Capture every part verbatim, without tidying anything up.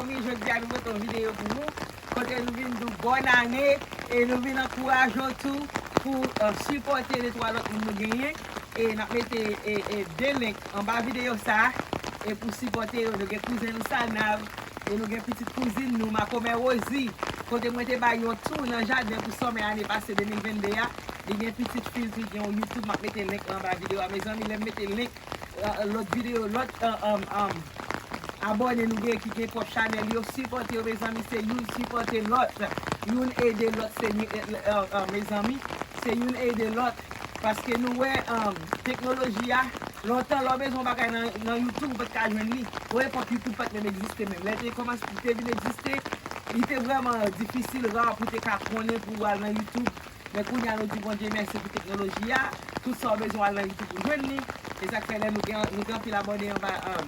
Mezanmi, jodi a nou pote yon videyo pou ou, kote nou vin di w bòn ane, e nou vin ankouraje w tou pou, eh, sipòte de twa lòt moun nou genyen. E n ap mete, e, e, de link anba videyo sa a, e pou sipòte yo. Nou gen kouzen nou Salnav, e nou gen pitit kouzin nou, Makomè Rosie, kote mwen te bay yon tou nan jaden pou sòmè ane pase de mil vennde a. Li gen pitit fi l tou, gen yon YouTube, m ap mete link lan anba videyo a. Mezanmi, lè m mete link, eh, lòt videyo, lòt, eh, eh, eh, abòne nou gen ki gen pwòp chanèl yo, sipòte yo, mezanmi, se youn sipòte lòt. Youn ede lòt, se, eh, eh, eh, mezanmi, se youn ede lòt. Paske nou wè, eh, teknoloji a, lontan, lè w bezwen yon bagay nan, nan YouTube, ou pa t ka jwenn li. Ou epòk YouTube pa t menm egziste menm. Lè te kòmanse, te vin egziste, li te vrèman difisil, ra pou te ka konnen pou w al nan YouTube. Men kounye a, nou di Bondye mèsi pou teknoloji a. Tout sa w bezwen, w al nan YouTube, ou jwenn li. E sa k fè lè nou gen, nou gen anpil abòne anba, eh,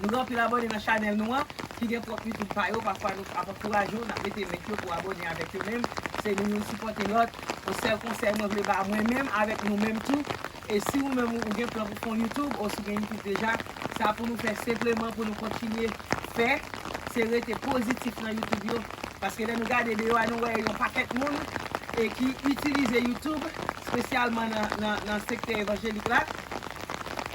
nou gen anpil abòne nan chanèl nou an, ki gen pwòp YouTube pa yo. Pafwa, nou ap ankouraje w, n ap mete link yo pou w abòne avèk yo menm. Se nou youn sipòte lòt. Yon sèl konsèy mwen vle ba mwen menm, avèk nou menm tou. E si ou menm ou gen plan pou fè yon YouTube, oswa ou gen YouTube deja, sa pou nou fè senpleman pou nou kontinye fè, se rete pozitif nan YouTube yo. Paske lè nou gade deyò a, nou wè yon pakèt moun e ki itilize YouTube, espesyalman nan, nan, nan sektè evanjelik la.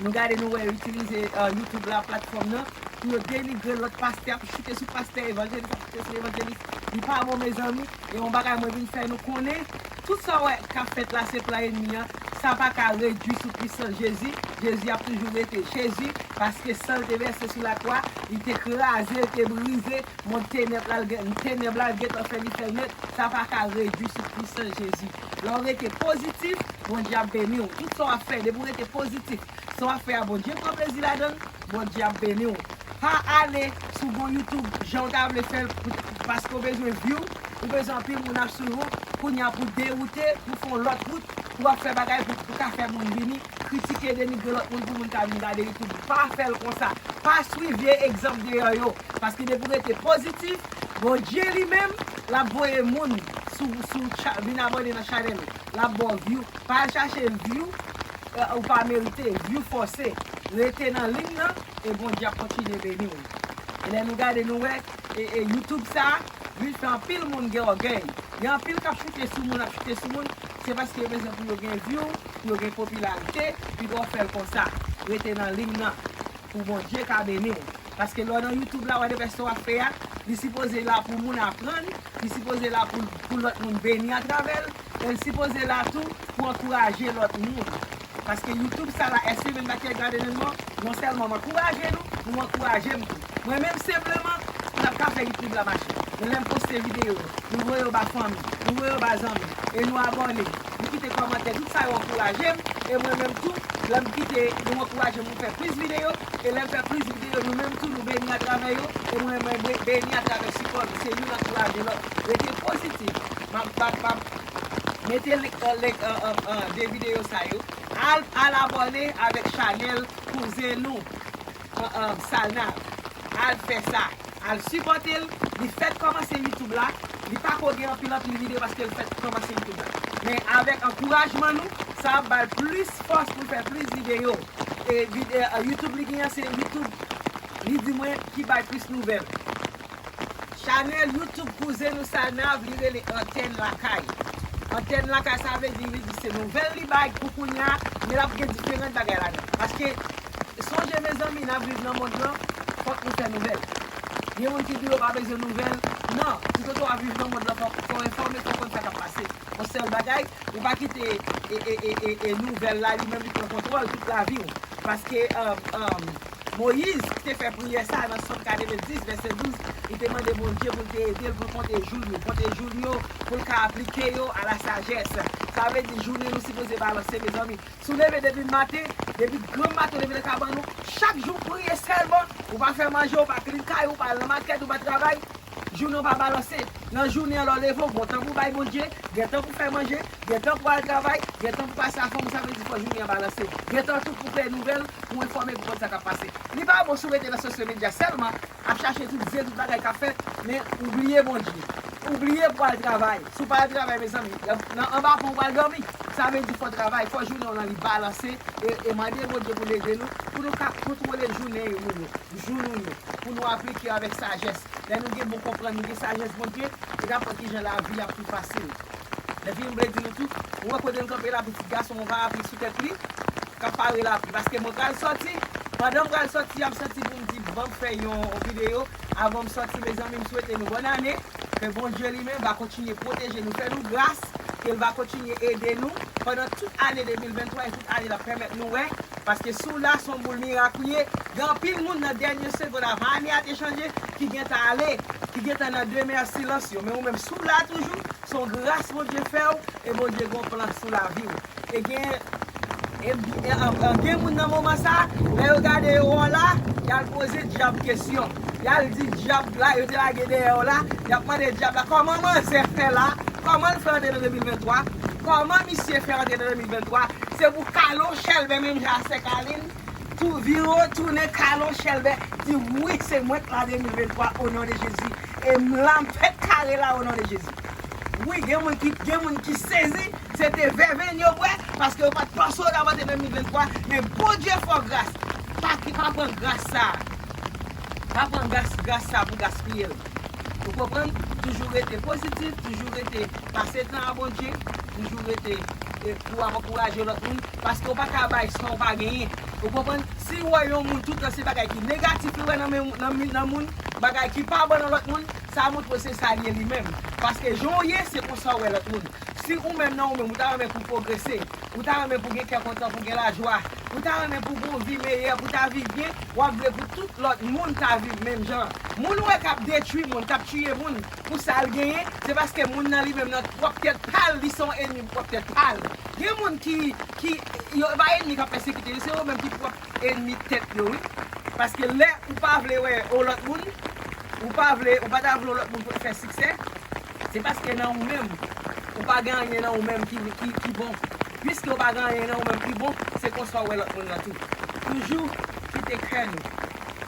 Nou gade, nou wè yo itilize, eh, YouTube la, platfòm nan, pou yo denigre lòt pastè, ap choute sou pastè, evanjelis ap choute sou evanjelis. Li pa bon, mezanmi. E yon bagay mwen vin fè nou konnen, tout sa w wè k ap fèt la, se plan ènmi an. Sa pa ka redui sou pwisans Jezi. Jezi ap toujou rete Jezi, paske san l te vèse sou lakwa, li te kraze, li te brize, mond tenèb la, l gen, tenèb la, l gentan fè li fè l nèt. Sa pa ka redui sou pwisans Jezi. Lè w rete pozitif, Bondye ap beni w. Tout sa w ap fè, depi w rete pozitif, sa w ap fè a, Bondye pran plezi ladan l, Bondye ap beni w. Pa ale sou bon YouTube jan w ta vle fè l pou, paske w bezwen view, ou bezwen anpil moun ap swiv ou. Kounye a pou dewoute, pou fè yon lòt wout, pou w ap fè bagay pou, pou ka fè moun vini kritike, denigre lòt moun pou moun ka vin gade YouTube. Pa fè l konsa. Pa swiv vye egzanp deyò yo. Paske depi w rete pozitif, Bondye li menm, l ap voye moun sou, sou cha-, vin abòne nan chanèl ou. L ap ba w view. Pa al chache view, eh, ou pa merite. View fòse. Rete nan liy nan, e Bondye ap kontinye beni w. E lè nou gade, nou wè, e, e YouTube sa, vin fè anpil moun gen ògèy. Gen anpil k ap choute sou moun, ap choute sou moun. Se paske yo bezwen pou yo gen view, pou yo gen popilarite, pi yo fè l konsa. Rete nan liy nan, pou Bondye ka beni w. Paske lè w nan YouTube la, whatever sa w ap fè a, li sipoze la pou moun aprann, li sipoze la pou, pou lòt moun beni atravè l, e l sipoze la tou pou ankouraje lòt moun. Paske YouTube sa la, èske menm bagay gade nan nou an, non sèlman m ankouraje nou, nou ankouraje m tou. Mwen menm senpleman, m ap ka fè YouTube la mache. Men lè m poste videyo, nou voye yo ba fanmi, nou voye yo ba zanmi, e nou abòne, nou kite kòmantè, tout sa yo ankouraje m, e mwen menm tou, lè m kite nou ankouraje m, nou fè plis videyo, e lè m fè plis videyo, nou menm tou, nou beni atravè yo, e mwen menm be-, beni atravè sipò nou, se youn ankouraje lòt. Rete pozitif. M ap, m ap, m ap mete link, eh, link, eh, eh, eh, de videyo sa yo. Al, al abòne avèk chanèl kouzen nou, eh, eh, Salnav. Al fè sa. Al sipòte l. Li fèk kòmanse YouTube la. Li pa ko gen anpil, anpil videyo paske l fèk kòmanse YouTube la. Men avèk ankourajman nou, sa ap ba l plis fòs pou l fè plis videyo. E vide-, eh, YouTube li genyen, se YouTube, li di mwen, ki bay plis nouvèl. Chanèl YouTube kouzen nou Salnav, li rele Antèn Lakay. Antèn Lakay, sa vle di, li di se nouvèl li bay pou kounye a, men l ap gen diferan bagay ladan. Paske, sonje, mezanmi, n ap viv nan mond lan, fòk nou fè nouvèl. Gen moun ki di yo pa bezwen nouvèl. Non, toutotan w ap viv nan mond lan, fòk, fòk w enfòme, fòk w konn sa k ap pase. Yon sèl bagay, ou pa kite, e, e, e, e, e nouvèl la, li menm, li pran kontwòl tout lavi w. Paske, eh, eh, Moyiz ki te fè priyè sa nan Sòm katrevenndis, vèsè douz, li te mande Bondye pou l te ede l pou l konte jou l yo, konte jou l yo, pou l ka aplike yo a la sajès. Sa vle di jounen nou sipoze balanse, mezanmi. Si w leve depi maten, depi granm maten w leve nan kabann ou, chak jou w priye sèlman, ou pa fè manje, ou pa klin kay, ou pa al nan makèt, ou pa travay, jounen w pa balanse. Nan jounen an, lè w leve, w gen tan pou w bay Bondye, gen tan pou w fè manje, gen tan pou w al travay, gen tan pou w pase a fanmi w, sa vle di fò jounen an balanse. Gen tan tou pou w fè nouvèl, pou w enfòme, pou w konn sa k ap pase. Li pa bon si w rete nan sosyo medya sèlman, ap chache tout zen, tout bagay k ap fèt, men ou bliye Bondye. Ou bliye pou w al travay. Si w pa al travay, mezanmi, nan anba pon w pral dòmi. Sa vle di fò travay, fò jounen w lan li balanse, e, e mande Bondye pou l ede nou, pou nou ka kontwole jounen yo, nou yo, jou nou yo, pou nou aplike yo avèk sajès. Lè nou gen bon konprann, nou gen sajès Bondye, e n ap wè kijan lavi a pi fasil. Lè fini, m vle di nou tou, ou wè kote m kanpe la, pitit gason mwen pa apli sou tèt li, k ap pare lapli. Paske mwen pral sòti, pandan m pral sòti, m ap sòti pou m di, ban m fè yon videyo avan m sòti, mezanmi, m swete nou bòn ane, ke Bondye li menm va kontinye pwoteje nou, fè nou gras, ke l va kontinye ede nou pandan tout ane de mil venntwa e tout ane l ap pèmèt nou wè, paske si w la, se yon boul mirak ou ye. Gen anpil moun nan dènye segonn avan ane a te chanje ki gentan ale, ki gentan nan demen silans yo. Men ou menm, si w la toujou, se yon gras Bondye fè w, e Bondye gen yon plan sou lavi w. E gen, e, e, e, gen moun nan moman sa, lè yo gade yo wè w la, y al poze dyab kesyon. Y al di dyab la, yo te lage dèyè w la, y ap mande dyab la, kòman manzè fè la? Kòman l fè antre nan de mil venntwa? Kòman misye fè antre nan de mil venntwa? Se pou kale w chèlbè menm jan a Sèkalin, tou vire w tounen kale w chèlbè, di, wi, se mwen k la de mil venntwa, o non de Jezi. E m la, m fèk kare la, o non de Jezi. Wi, gen moun ki, gen moun ki sezi, se te vèvenn yo bwè, paske yo pa t panse yo t ap antre nan de mil venntwa, men Bondye fè w gras. Pa ki, pa pran gras sa. Pa pran gras, gras sa pou gaspiye l. Ou konprann? Toujou rete pozitif, toujou rete pase tan a Bondye, toujou rete, e, pou w ap ankouraje lòt moun, paske w pa ka bay san w pa genyen. Ou konprann? Si w wè yon moun toutan se bagay ki negatif li wè nan men, nan, nan moun, bagay ki pa bon nan lòt moun, sa montre w se sa l ye li menm. Paske jan w ye, se konsa w wè lòt moun. Si ou menm nan ou menm, ou ta renmen pou w pwogrese, ou ta renmen pou w gen kè kontan, pou w gen lajwa, ou ta renmen pou w gen yon vi meyè, pou w ta viv byen, w ap vle pou tout lòt moun ta viv menm jan. Moun ou wè k ap detwi moun, k ap tiye moun, pou sa l genyen, se paske moun nan li menm nan pwòp tèt pa l, li se yon ènmi pwòp tèt pa l. Gen moun ki, ki, yo pa ènmi k ap pèsekite yo, se yo menm ki pwòp ènmi tèt yo, wi. Paske lè ou pa vle wè yon lòt moun, ou pa vle, ou pa ta vle yon lòt moun pou l fè siksè, se paske nan ou menm, ou pa gen anyen nan ou menm ki, ki, ki bon. Piske ou pa gen anyen nan ou menm ki bon, se konsa w wè lòt moun nan tou. Toujou kite kè nou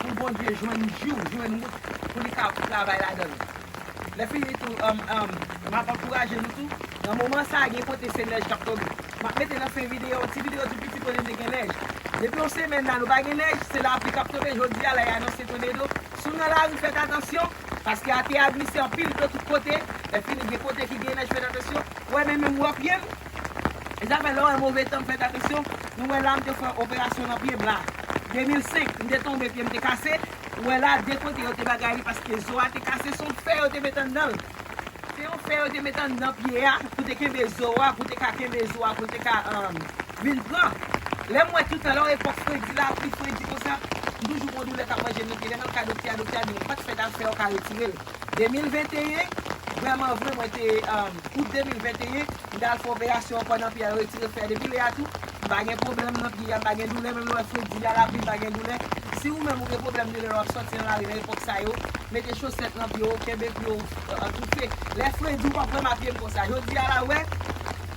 pou Bondye jwenn jou, jwenn wout pou li ka travay ladan nou. Lè fini tou, um, um, m ap ankouraje nou tou. Nan moman sa a, gen kote se nèj k ap tonbe. M ap mete nan fen videyo, ti videyo tou piti kote m te gen nèj. Depi yon semèn la, nou pa gen nèj, se lapli k ap tonbe. Jodi a la, y anonse tònado. Si w nan lari, fèt atansyon, paske atè a glise anpil de tout kote. Lè fini, gen kote ki gen nèj, fèt atansyon. Ou wè, men menm wè pye m. E sa fè lè w wè move tan, fèt atansyon. Nou wè la, m te fè operasyon nan pye m la. De mil senk, m te tonbe, pye m te kase. Ou wè la, de kote yo te bagay li, paske zo a te kase, se yon fè yo te met anndan l. Se yon fè yo te met anndan pye a, pou te kenbe zo a, pou te ka kenbe zo a, pou te ka, um, vin pran. Lè m wè toutan, lè w epòk fredi, lapli fredi konsa, m toujou gon doulè k ap manje m nan pye. Lè m al ka doktè a, doktè a di m, ou pa t fèt afè, ou ka retire l. De mil venteyen, vrèman vre, mwen te, um, out de mil venteyen, m t al fè operasyon ankò nan pye a, yo retire fè. Depi lè a tou, m pa gen pwoblèm nan pye a, m pa gen doulè, menm lè w wè fredi a, lapli, m pa gen doulè. Si ou menm ou gen pwoblèm doulè lè w ap sòti nan lari nan epòk sa yo, mete chosèt nan pye w, kenbe pye w, e, antoufe. Lè fredi, ou p ap wè m a pye m konsa. Jodi a la, ou wè,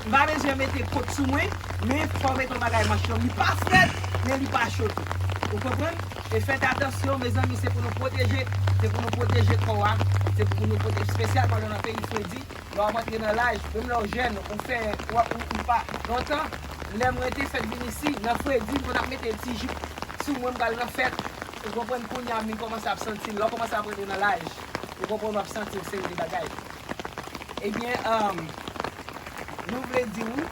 m pa bezwen mete kot sou mwen, men fò w mete yon bagay manch yo. Li pa frèt, men li pa cho tou. Ou konprann? E fèt atansyon, mezanmi, se pou nou pwoteje, se pou nou pwoteje kò a, se pou nou pwoteje, espesyalman lè w nan peyi fredi. Lè w ap antre nan laj, menm lè w jèn, ou fè, ou, ou, ou pa. Lontan, lè mwen te fèk vin isi, nan fredi, m konn ap mete ti jip sou mwen, m pral nan fèt. Ou konprann, kounye a, m vin kòmanse ap santi l. Lè w kòmanse ap antre nan laj, ou konprann, w ap santi yon seri de bagay. Ebyen, um, nou vle di w,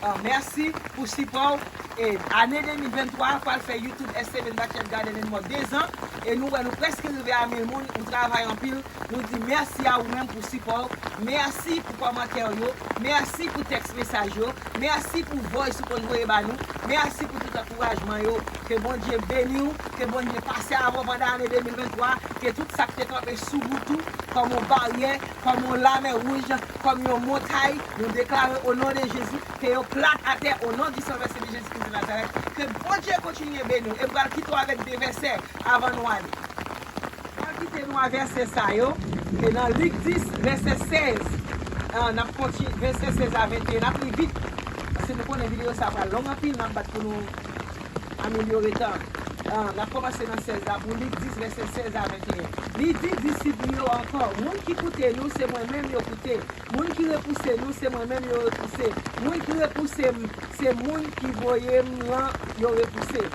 uh, mèsi pou sipò w. E ane de mil venntwa pral fè YouTube S T V Backyard Garden and More dezan. E nou wè nou prèske rive a mil moun. Ou travay anpil. Nou di mèsi a ou menm pou sipò w. Mèsi pou kòmantè w yo. Mèsi pou tèks mesaj yo. Mèsi pou voice ou konn voye ba nou. Mèsi pou tout ankourajman yo. Ke Bondye beni w. Ke Bondye pase avè w pandan ane de mil venntwa. Ke tout sa k te kanpe sou wout ou kòm yon baryè, kòm yon lamè wouj, kòm yon montay, nou deklare o non de Jezi, ke yo plat atè o non di san vèse de Jezi Kris de Nazarèt. Ke Bondye kontinye beni w. E m pral kite w avèk de vèsè avan nou ale. M pral kite nou a vèsè sa yo, ke nan Lik dis, vèsè sèz. Ah, n ap kontinye, vèsè sèz a venteyen, n ap li vit. Paske nou konnen videyo sa pral long anpil, n ap bat pou nou amelyore tan. Ah, n ap kòmanse nan sèz la pou Lik dis, vèsè sèz a venteyen. Li di disip li yo ankò, moun ki koute nou, se mwen menm yo koute. Moun ki repouse nou, se mwen menm yo repouse. Moun ki repouse m, se moun ki voye m lan yo repouse.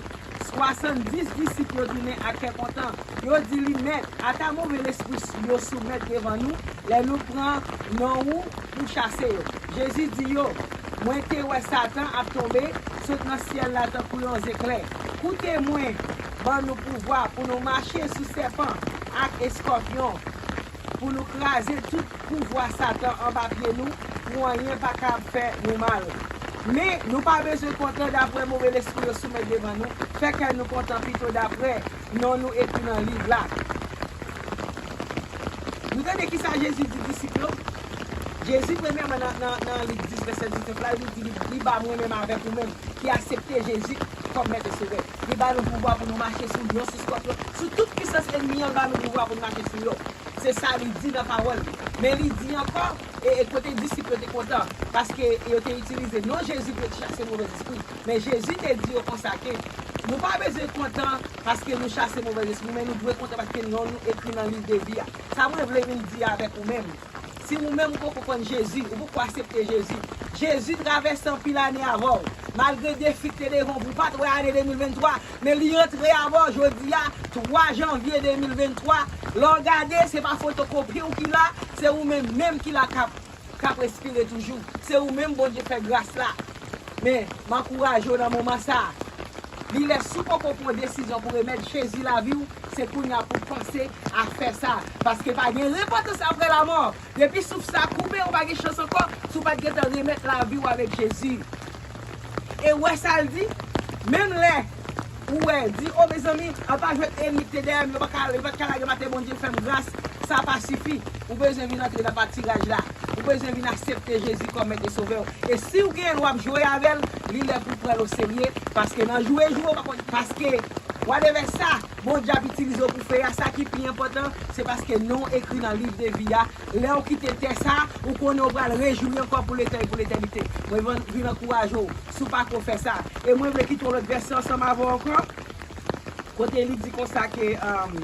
Swasanndis disip yo tounen ak kè kontan. Yo di li, Mèt, ata move lespri yo soumèt devan nou lè nou pran non ou pou chase yo. Jezi di yo, Mwen te wè Satan ap tonbe sot nan syèl la tankou yon zeklè. Koute mwen ban nou pouvwa pou nou mache sou sèpan ak eskòpyon, pou nou kraze tout pouvwa Satan anba pye nou, pou anyen pa kab fè nou mal. Men, nou pa bezwen kontan dapre move lespri yo soumèt devan nou. Fè kè nou kontan pito dapre non nou ekri nan liv la. Nou tande kisa Jezi di disip yo? Jezi, premyèman, nan, nan, nan Lik dis, vèsè diznèf la, li di, li, li ba mwen menm avèk ou menm, ki aksepte Jezi kòm Mèt e Sovè. Li ba nou pouvwa pou nou mache sou lyon, sou eskòpyon, sou tout pisans ènmi an, li ba nou pouvwa pou nou mache sou yo. Se sa li di nan pawòl li. Men li di ankò, e, e kote disip yo te kontan, paske yo te itilize non Jezi pou yo te chase move lespri. Men Jezi te di yo konsa ke, nou pa bezwen kontan paske nou chase move lespri, men nou dwe kontan paske non nou ekri nan liv de vi a. Sa mwen vle vin di avèk ou menm. Si ou menm ou poko konn Jezi, ou poko aksepte Jezi, Jezi travèse anpil ane avè w. Malgre defi k te devan w, ou pa t wè ane de mil venntwa, men li antre avè w jodi a, twa janvye de mil venntwa. Lè w gade, se pa fotokopi w ki la, se ou menm menm ki la k ap k ap respire toujou. Se ou menm Bondye fè gras la. Men, m ankouraje w nan moman sa a. Li lè si w poko pran desizyon pou remèt Jezi lavi w, se kounye a pou w panse a fè sa. Paske pa gen repantans apre lamò. Depi souf sa koupe, ou pa gen chans ankò si w pa t gentan remèt lavi w avèk Jezi. E ou wè sa l di? Menm lè ou wè, di, o mezanmi, an pa jwèt ènmi k te dèyè m, yo pa ka, yo pa t ka lage m atè, Bondye fè m gras, sa pa sifi. Ou bezwen vin antre nan patiraj la. Ou bezwen vin aksepte Jezi kòm Mèt e Sovè w. E si w gen l, w ap jwe avè l, li lè pou w pran l oserye, paske nan jwe jwe, w pa konn, paske whatever sa Bondye ap itilize w pou fè a, sa ki pi enpòtan, se paske non w ekri nan liv de vi a. Lè w kite tè sa, ou konnen w pral rejwi ankò pou letè-, pou letènite. Mwen vin, vin ankouraje w, si w pa ko fè sa. E mwen vle kite yon lòt vèsè ansanm avè w ankò, kote li di konsa ke, um,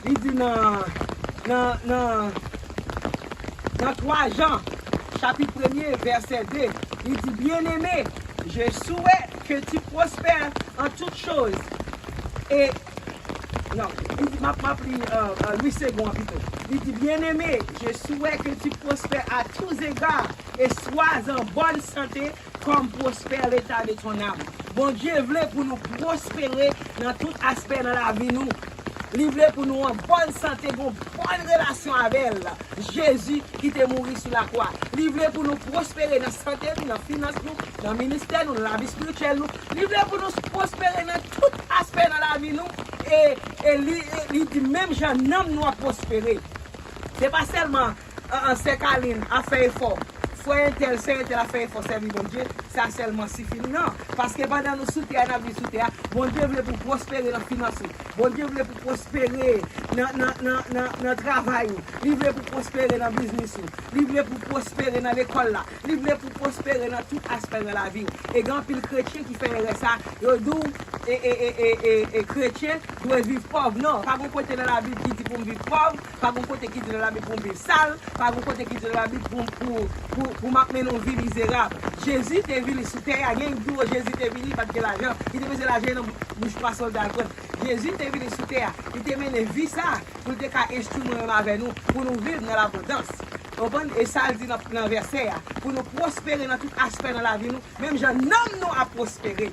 li di nan, nan, nan, nan twa Jan, chapit premye, vèsè de, li di, Bien-aimé, je souhaite que tu prospères en toutes choses. Et Non, li di, m ap, m ap li, euh, euh, Louis Segond an pito. Li di, Bien-aimé, je souhaite que tu prospères à tous égards et sois en bonne santé comme prospère l'état de ton âme. Bondye vle pou nou pwospere nan tout aspè nan lavi nou. Li vle pou nou an bòn sante, gon bòn relasyon avè l. Jezi ki te mouri sou lakwa. Li vle pou nou pwospere nan sante nou, nan finans nou, nan ministè nou, nan lavi espirityèl nou. Li vle pou nou pwospere nan tout aspè nan lavi nou. E, e li, e li di, menm jan nanm nou ap pwospere. Se pa sèlman, an, an, sè Kalin ap fè efò, frè entèl, sè entèl ap fè efò sèvi Bondye, sa sèlman sifi nou? Non. Paske pandan nou sou tè a, n ap viv sou tè a, Bondye vle pou pwospere nan finans ou. Bondye vle pou pwospere nan, nan, nan, nan, nan travay ou. Li vle pou pwospere nan biznis ou. Li vle pou pwospere nan lekòl la. Li vle pou pwospere nan tout aspè nan lavi w. E gen anpil kretyen ki fè erè sa. Yo di w, e, e, e, e, e, e kretyen dwe viv pòv. Non, pa gon kote nan Labib ki di pou m viv pòv. Pa gon kote ki di nan Labib pou m viv sal. Pa gon kote ki di nan Labib pou, pou, pou, pou m ap mennen yon vi mizerab. Jezi te vini sou tè a. Gen yon jou Jezi te vini, li pa t gen lajan. Li te bezwen lajan nan bouch pwason l t al pran. Jezi te vini sou tè a. Li te mennen vi sa pou l te ka enstwi mwen menm avè nou, pou nou viv nan labondans. Ou konprann? E sa l di nan, nan vèsè a, pou nou pwospere nan tout aspè nan lavi nou, menm jan nanm nou ap pwospere.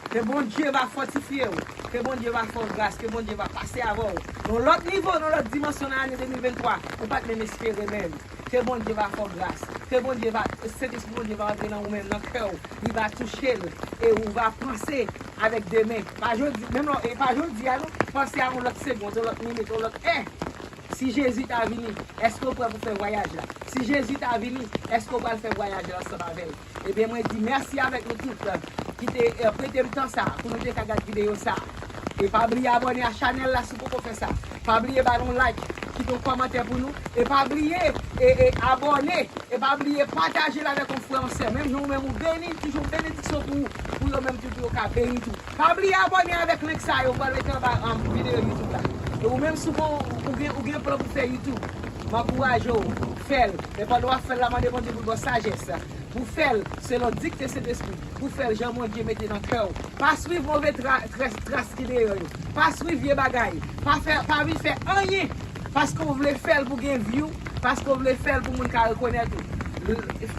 Ke Bondye va fòtifye w, ke Bondye va fè w gras, ke Bondye va pase avè w nan lòt nivo, nan lòt dimansyon nan ane de mil venntwa, ou pa t menm espere menm. Ke Bondye va fè w gras, ke Bondye va, Sentespri Bondye va antre nan ou menm, nan kè w, li va touche l, e ou va panse avèk demen. Pa jodi, menm lè, e pa jodi a non, panse a yon lòt segond, yon lòt minit, yon lòt è. Si Jezi ta vini, èske w prè pou fè vwayaj la? Si Jezi ta vini, èske w pral fè vwayaj la ansanm avè l? Ebyen, mwen di mèsi avèk nou tout ki te, eh, prete m tan sa pou nou te ka gad videyo sa. E pa bliye abòne a chanèl la si w poko fè sa. Pa bliye ba nou like, kite yon kòmantè pou nou. E pa bliye, e, e, abòne. E pa bliye pataje l avèk yon frè, yon sè. Menm jan ou menm ou beni, ki jan benediksyon pou ou, pou yo menm tou, pou yo ka beni tou. Pa bliye abòne avèk link sa yo, ou pral mete anba, um, videyo YouTube la. E ou menm si w gon, ou gen, ou gen plan pou fè YouTube, m ankouraje w, fè l. Men pandan w ap fè l la, mande Bondye pou l ba w sajès. pou fè l selon dikte Sentespri, pou fè l jan Bondye mete nan kè w. Pa swiv move tra, tras, tras ki deyò yo. Pa swiv vye bagay. Pa fè, pa vin fè anyen paske w vle fè l pou gen view, paske w vle fè l pou moun ka rekonèt ou.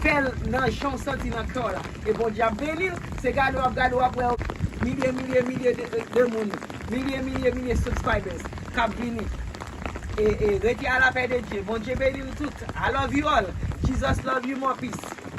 Fè l nan jan w santi nan kè w la. E Bondye ap beni l. Se gade w ap gade w ap wè milye, milye, milye de, de moun. Milye, milye, milye subscribers k ap vini. E, e rete a la pè de Dye. Bondye beni nou tout. I love you all. Jesus love you more. Peace.